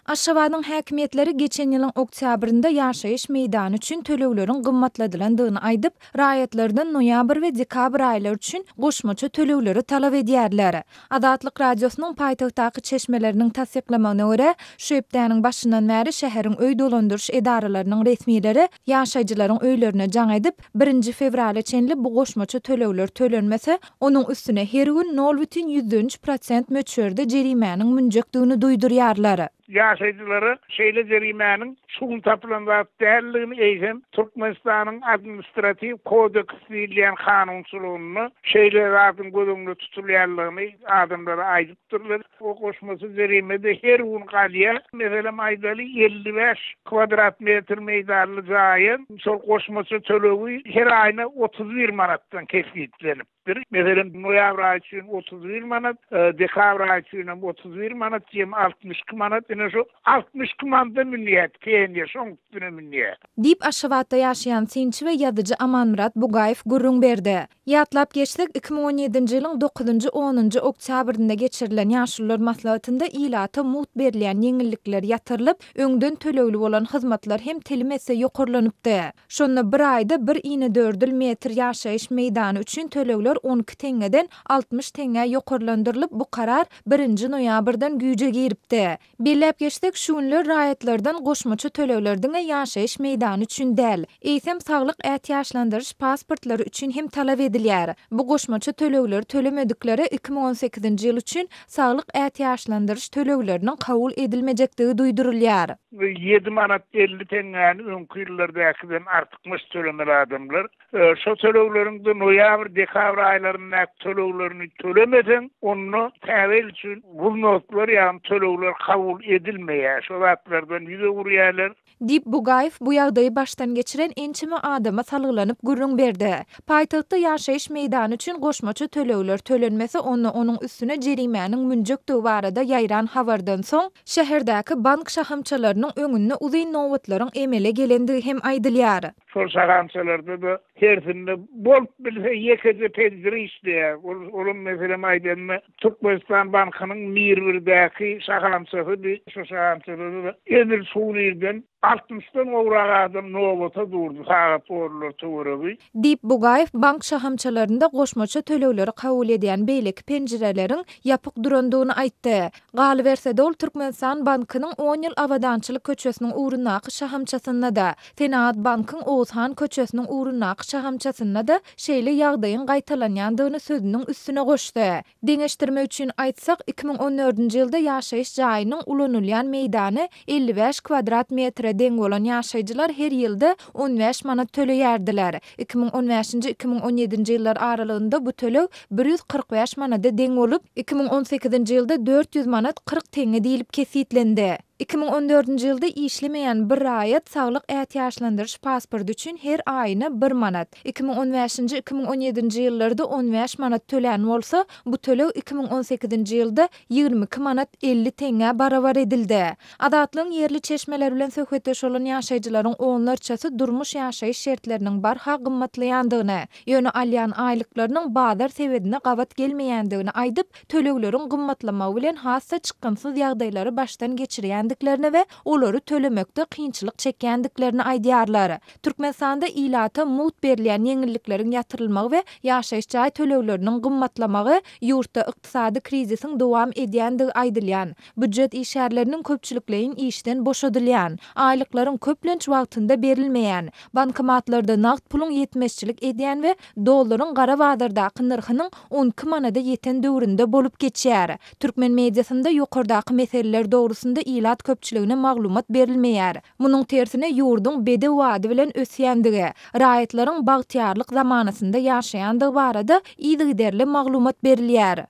Aşgabadyň häkimiýetleri geçen ýylyň oktýabrynda ýaşaýyş meýdany üçin tölegleriň gymmatladylandygyny aýdyp, raýatlardan noýabr we dekabr aýlary üçin goşmaça tölegleri talap edýärler. Azatlyk Radiosynyň paýtagtdaky çeşmeleriniň tassyklamagyna görä, şu hepdäniň başyndan bäri şäheriň öý dolandyryş edaralarynyň resmileri ýaşaýjylaryň öýlerine jaň edip, birinji fewrala çenli bu goşmaça tölegler tölenmese, onuň üstüne her gün nol bütin ýüzden üç prosent möçberde jerimäniň münjekdigini duýdurýarlar. Ýaşaýjylara şeýle jerimäniň şu gün tapylan zat däldigini, eýsem, Türkmenistanyň Administratiw kodeks diýilýän kanunçylygynda şeýle zadyň göz öňünde tutulýanlygyny adamlara aýdypdyrlar. O goşmaça jerime-de her gün galýar. Meselem aýdaly, 55 kwadrat metr meýdanly jaýa şol goşmaça tölegi her aýyna 31 manatdan kesgitlenipdir. Meselem, noýabr aýy üçin 31 manat, dekabr aýy üçin hem 31 manat, jemi 62 manat. Ine şu 62 manada münýär, pensiýa şoň üstüne münýär. Diýip, Aşgabatda ýaşaýan synçy we ýazyjy Amanmyrat Bugaýew gürrüň berdi. Ýatlap geçsek, 2017-nji ýylyň dokuzynjy, onunjy oktýabrynda geçirilen Ýaşulular maslahatynda ilata mugt berilýän ýeňillikler ýatyrylyp, öňden tölegli bolan hyzmatlar hem telim esse ýokarlanypdy. Şonda bir aýda bir inedördül metr ýaşaýyş meýdany üçin tölegler 12 teňňeden 60 teňňä ýokarlandyrylyp, bu karar birinji noýabrdan güýje giripdi. Belläp geçsek, şu günler raýatlardan goşmaça tölegler diňe ýaşaýyş meýdany üçin däl, eýsem saglyk ätiýaçlandyryş pasportlary üçin hem talap edilýär. Bu goşmaça tölegleri tölemediklere 2018-nji ýyl üçin saglyk ätiýaçlandyryş tölegleriniň kabul edilmejekdigi duýdurylýar. Ýedi manat 50 teňňäni öňki ýyllardäkiden artykmaç tölemeli adamlar. Şo tölegleriň-de noýabr, dekabr aýlaryndaky töleglerini tölemeseň, onda täze ýyl üçin wznostlar, ýagny tölegler kabul edilmeýär. Şo zatlardan ýüz öwürýärler. Diýip, Bugaýew bu ýagdaýy başdan geçiren ençeme adama salgylanyp gürrüň berdi. Paýtagtda ýaşaýyş meýdany üçin goşmaça tölegler tölenmese, onda onuň üstüne jerimäniň münjekdigi barada ýaýran habardan soň, şäherdäki bank şahamçalarynyň öňünde uzyn nobatlaryň emele gelendigi hem aýdylýar. Şol şahamçalarda-da hersinde bolup bilse ýekeje penjire işleýär. Ol, olam meselem aýdanda Türkmenistan bankynyň Mirbirdäki şahamçasy şo şahamçada-da edil şu gün irden altmyşdan gowrak adam nobata durdy, sagat onlar töweregi. Diýip, Bugaýew bank şahamçalarynda goşmaça tölegleri kabul edýän beýleki penjireleriň ýapyk durandygyny aýtdy. Galyberse-de, ol Türkmenistan bankynyň On ýyl Abadançylyk köçesiniň ugrundaky şahamçasynda-da, Senagat bankyň Oguzhan köçesiniň ugrundaky şahamçasynda-da şeýle ýagdaýyň gaýtalanýandygyny sözüniň üstüne goşdy. Deňeşdirmek üçin aýtsak, 2014-nji ýylda ýaşaýyş jaýynyň ulanylýan meýdany 55 kwadrat metre deň bolan ýaşaýjylar her ýylda 15 manat töleýärdiler. 2015-nji, 2017-nji ýyllar aralygynda bu töleg 145 manada deň bolup, 2018-nji ýylda 400 manat 40 teňňe diýlip kesgitlendi. 2014-nji ýylda işlemeýän bir raýat saglyk ätiýaçlandyryş pasporty üçin her aýyna bir manat, 2015-nji, 2017-nji ýyllarda 15 manat tölän bolsa, bu töleg 2018-nji ýylda 22 manat 50 teňňä barabar edildi. Azatlygyň ýerli çeşmeleri bilen söhbetdeş bolan ýaşaýjylaryň onlarçasy durmuş-ýaşaýyş şertleriniň barha gymmatlaýandygyny, ýöne alýan aýlyklarynyň bazar sebedine gabat gelmeýändigini aýdyp, tölegleriň gymmatlamagy bilen has-da çykgynsyz ýagdaýlary başdan geçirýändiklerini we olary tölemekde kynçylyk çekýändiklerini aýdýarlar. Türkmenistanda ilata mugt berilýän ýeňillikleriň ýatyrylmagy we ýaşaýyş jaý tölegleriniň gymmatlamagy ýurtda ykdysady krizisiň dowam edýändigi aýdylýan, býujet işgärleriniň köpçülikleýin işden boşadylýan, aýlyklaryň köplenç wagtynda berilmeýän, bankomatlarda nagt puluň ýetmezçilik edýän we dollaryň gara bazardaky nyrhynyň 12 manada ýeten döwründe bolup geçýär. Türkmen mediasynda ýokardaky meseleler dogrusynda ilat köpçüligine maglumat berilmeýär. Munuň tersine ýurduň bedew bady bilen ösýändigi, raýatlaryň bagtyýarlyk zamanasynda ýaşaýandygy barada yzygiderli maglumat berilýär.